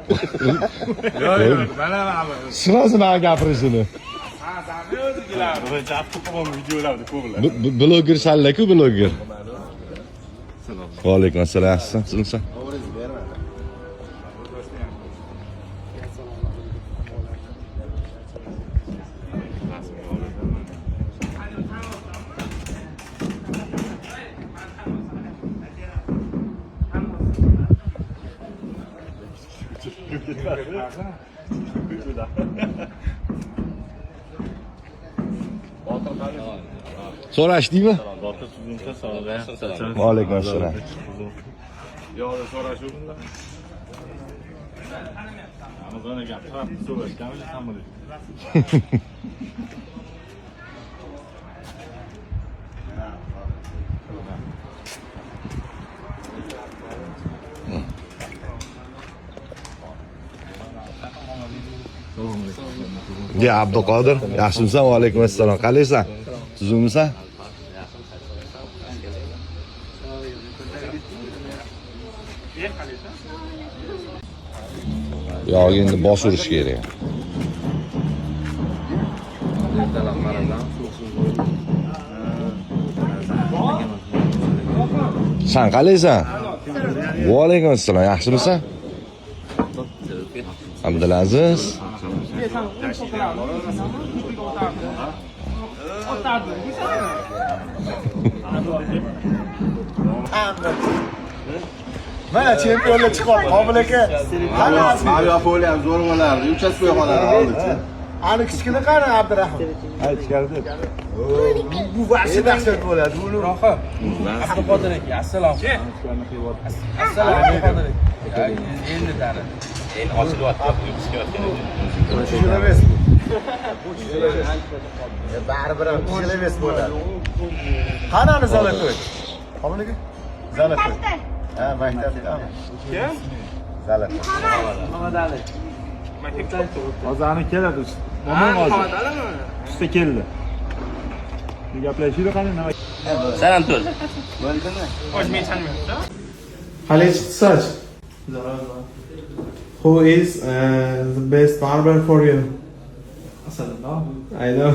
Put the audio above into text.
Yo'q, yo'q, mana mana. Сразу nima gapirishini. Ha, sani o'zi keladi. Videolarda ko'rlar. Bloger sallaku, bloger. Va alaykum assalom. Yaxshisan, tuzukmisan? So'rashdingmi? Va alaykum assalom. Yo'q, so'rashuvdim. Ramazon aka so'rashganmi, hamma. Ya Abduqodir, yaxshimisan? Va alaykum assalom. Qalaysan? Tuzukmisan? Yo'q, endi bos urish kerak. San qalaysan? Va alaykum assalom. Yaxshimisan? Abdulaziz. Mana chempionlar chiqyapti. Qobil aka. Qani Aziz? Mariupol ham zo'r bo'lardi. Uchastkoy xonani oldichi. Ani kichkina qani Abdurahim? Ha, ichkarida. Bu vahshiy dahshat bo'ladi. Buni Rohim. Abduqodir aka, assalom. Assalom, Abduqodir aka. Endi tani. Endi ochilyapti, chiqayotgan edi. tishilamiz bu. Bu tishilamiz. Baribir ham tishilamiz bo'ladi. Qani ani Zalatoy? Qobil aka? Zalatoy. Ha, maktabdami? Kim? Zalatoy. Hozir ani keladi. Momon hozir. Usta keldi. Gaplashishdi, qani nima? Sen ham tur. Qalay chiqdi soch? Who is the best barber for you? I know.